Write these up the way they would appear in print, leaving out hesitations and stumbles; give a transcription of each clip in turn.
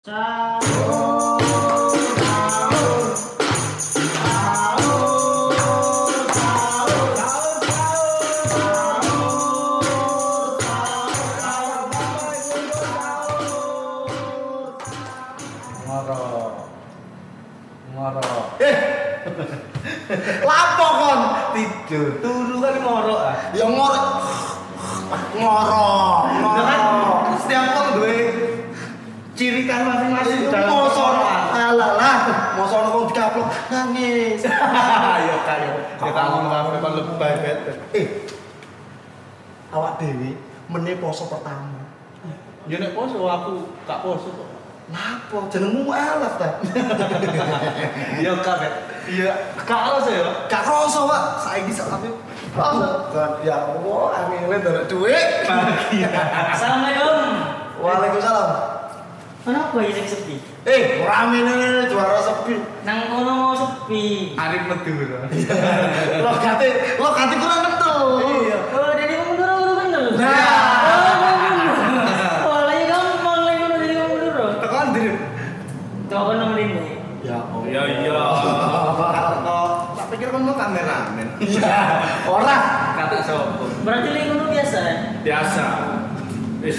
Sahur, sahur, sahur, sahur, sahur, sahur, sahur. Ngoro. Ngoro. Eh. Lapo kon? Tidur, turu kan ngoro ah. Ya ngoro. Ngoro. Ya kan Ngoro. setiap wong duwe ciri khas masing-masing dalam Mosok perkoroan. alah lah, mosok ono wong dikaplok nangis. Ya kak ya. Ya tak ngono kabeh kon lebay bet. Eh. Awak dhewe meneh poso pertama. Ya nek poso aku gak poso kok. Lapo jenengmu mualaf ta? Ya gak bet. Iya, gak rasa ya. Gak kroso, Pak. Saiki sak tapi Kan ya Allah, angele ndelok dhuwit. Assalamualaikum. Waalaikumsalam. Kenapa ya sing sepi? Eh, rame nih juara sepi. Nang kono mau sepi. Arif Madura. Logate, logate kurang kental. Iya. Oh, dari wong Madura ora kenal. Nah. Oh, wong Madura. Oh, lagi gampang lagi ngono dari wong Madura. Tekan dirip. Coba kono mrene. Ya Allah. Iya iya. Teko, tak pikir kon mau kameramen. Iya. Ora. Katik sopo? Berarti lagi ngono biasa. ya? Biasa. Wis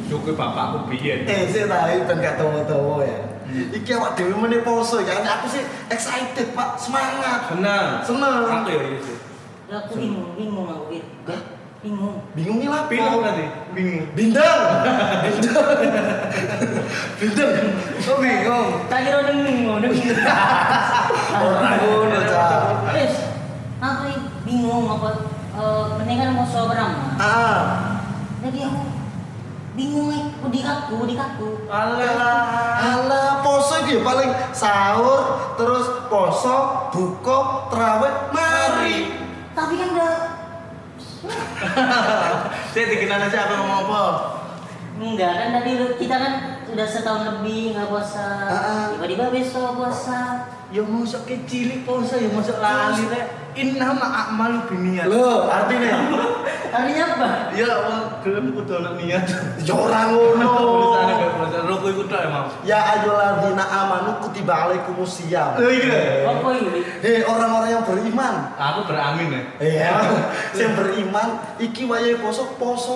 cukup bapakku biyen. Eh, sih ta ben gak dawa-dawa ya. Iki awak dhewe meneh poso ya. Aku sih excited, Pak. Semangat. Seneng. Seneng. Aku ya iya sih. Lah aku bingung, bingung aku, Wir. Hah? Bingung. Bingung nih lah. Bingung nanti. Bingung. Bindeng. Bindeng. Bindeng. Oh bingung. Tak kira neng ngono. Ora ngono, Cak. Wis, aku ini bingung apa meneh kan poso pertama. Ah. Jadi aku bingung eh, udik aku, udik aku. Alah. Alah, poso iki ya paling sahur, terus poso, buka, terawih, mari. Tapi kan udah Saya dikenal aja apa ngomong apa? enggak kan tadi kita kan udah setahun lebih nggak puasa. Ah, ah. Tiba-tiba besok puasa. Ya mosok kecil poso ya mosok lali rek. Innama a'malu binniyat. Loh, artinya Artinya apa? Ya wong gelem kudu ono niat. ya ora ngono. Tulisane kaya poso rokok iku tok emang. Ya ayyuhalladzina amanu kutiba alaikumusiyam. Lho iki lho. Apa ini? Hei orang-orang yang beriman. Aku beramin ya. Iya, sing beriman iki wayahe poso poso.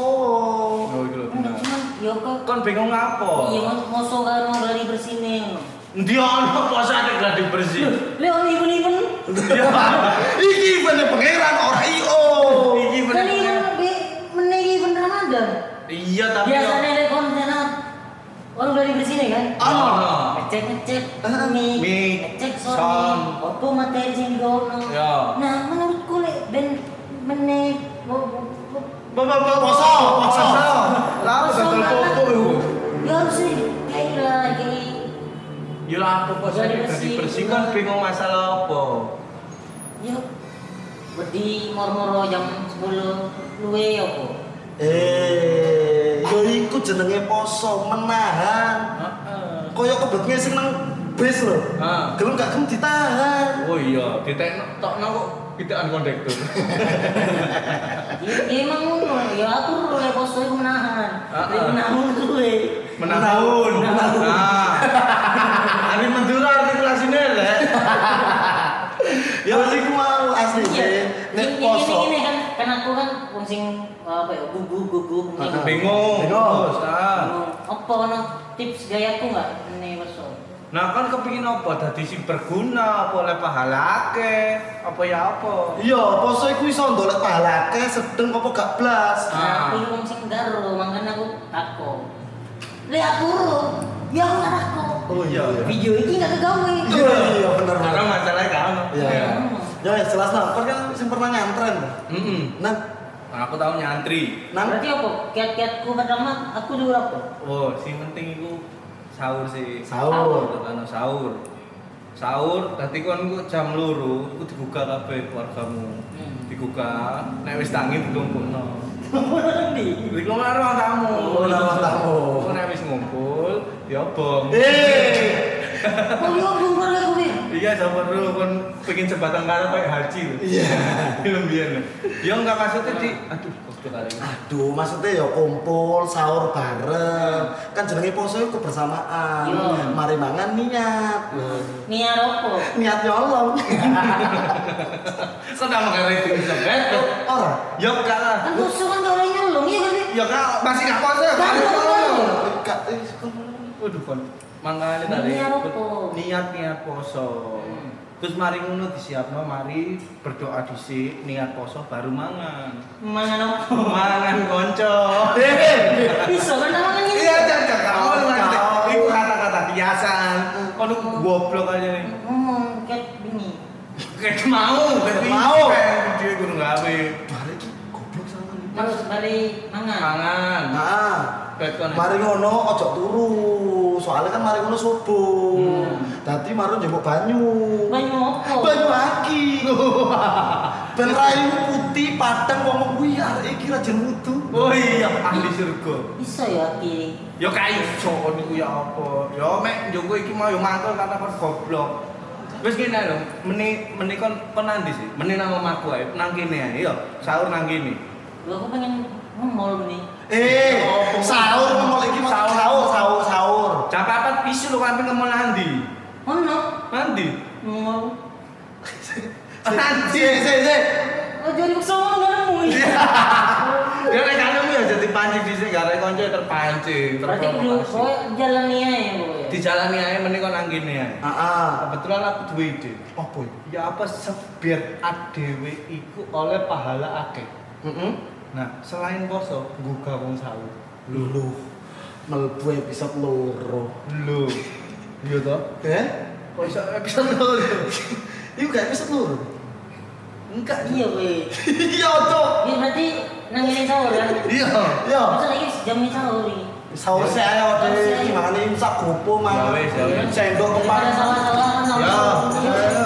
Oh iki lho. Enggak cuman ya kok Kon bingung ngapa? iya moso karo gladi bersih ngono. Endi ono poso nek gladi bersih. Lek ono event-event Iki event pangeran ora IO. Iki kan bener. event meneh event Ramadan. Iya tapi Biasanya lek konten orang gladi bersih kan? Ono. Ngecek-ngecek Ah, mic, mic, ngecek sound. sound, opo materi sing digono. Ya. Nah, menurutku lek ben meneh Bapak Poso, poso. Lah poso dodol malah- popo iku. Ya harus sih kayak lah kayak Ya lah apa poso Gladi nek gladi bersih. bersih kon bingung masalah apa? ya wedi moro-moro jam 10 luwe ya apa? Eh, yo iku jenenge poso menahan. Heeh. Kaya kebet ngising nang bis lho. Ah. Gelem gak gelem ditahan. Oh iya, ditekno tokno kok pitekan kondektur. Ya, ya emang ngono, ya aku lek poso iku menahan. Ah, Lek ah. menahan luwe. Menahun. Nah. Ari Madura artikulasine lek. Ya wis iku mau asli Iya. Nek Ini poso. ini kan kan aku kan wong sing apa ya gugup gugup wong sing- Bingung. Bingung. Terus, ah. Bingung. Apa ono tips gayaku nggak ini poso? Nah kan kepingin apa? Dadi sing berguna, apa oleh pahala akeh, apa ya apa? Iya, poso iku iso ndolek pahala akeh sedeng apa gak blas. Nah, Ah. aku iki wong sing garo, makanya aku takon. Lek aku ro, ya aku nggak takon. Oh iya. Iya Video iki nggak kegawe. iya iya, bener. Karena bener. masalahnya kan. Iya. Ya wis, jelas nah, kon kan sing pernah nyantren. Heeh. Nah, Nah, aku tau nyantri. nang Berarti apa? Kiat-kiatku pertama aku dulu apa? Oh, sing penting iku sahur sih. Sahur. Tetano sahur. Sahur, dadi kon ku jam 2 iku digugah kabeh keluargamu. Hmm. Digugah, nek wis tangi dikumpulno. Ndi? Dikumpulno ruang tamu. Oh, nang ruang tamu. Engko nek wis ngumpul, diobong. Eh, Oh iya, belum keluarga aku Bir. Iya, sama dulu kon pengen jembatan karo kayak haji lho. Iya. Film biyen. Ya enggak maksudnya di aduh goblok. Aduh, maksudnya ya kumpul sahur bareng. Kan jenenge poso iku kebersamaan. Iya. Mari mangan niat. Niat opo? Niat nyolong. Sedang mengare bisa betul. Ora. Ya gak lah. Kan poso kan gak oleh nyolong iya kan? Ya gak masih gak poso ya. Gak Gak. Gak Waduh kon. Mangane tadi. Niat opo? Niat-niat poso. Terus mari ngono disiapno, mari berdoa dhisik, niat poso baru mangan. Mangan opo? Mangan konco. Bisa kan mangan ngene? Iya, jangan kamu nanti. Iku kata-kata kiasan. Kono goblok aja nih. Ngomong ket bini. Kayak mau, kayak Mau. Dia kudu gawe. Balik iki goblok sama nih. Terus balik mangan. Mangan. Nah, Bet kon. mari ngono ojo turu. Soalnya kan mari ngono subuh. Dadi mari njupuk banyu. Banyu opo? Banyu aki. Ben raimu putih padang ngomong kuwi arek iki rajin wudu. Oh iya, ahli surga. Bisa ya ki. Ya kae iso kon iku ya apa? Ya mek njoko iki mau ya mangkel karena kon goblok. Wis kene lho, meni kon kon nanti sih? Meni nang omahku ae, nang kene ae ya, sahur nang kene. Lho aku pengen ngemol nih. Sahur ngomong iki Sahur. sahur sahur sahur. Jam 4 isu lho sampe ngemol nanti. Ono Nanti. ngemol. Nanti. Si si si. Ojo dipaksa ngomong gak nemu. Ya nek kanemu ya jadi pancing dhisik gak arek kanca terpancing, Berarti kudu terprovokasi. kowe jalani ae pokoknya. Dijalani ae meni kon nang kene ae. Heeh. Kebetulan aku duwe ide. Apa iki? Ya apa biar adewe iku oleh pahala akeh. Heeh. Nah, selain poso, nggugah wong sahur. Lho. Mlebu episode loro. Lho. Iya toh? Eh? Kok iso episode loro? Iku gak episode loro. Enggak. Iya kowe. Iya, Cok. Iya berarti nang ngene sahur kan. Iya. Iya. Masa lagi jamnya sahur iki. Sahur sik ayo Sahur sik deh, ayo. mangane imsak gopo Ya mangan. wis, ya wis. Sendok Daripada kemana? salah-salah kan Ya. sama. Ya.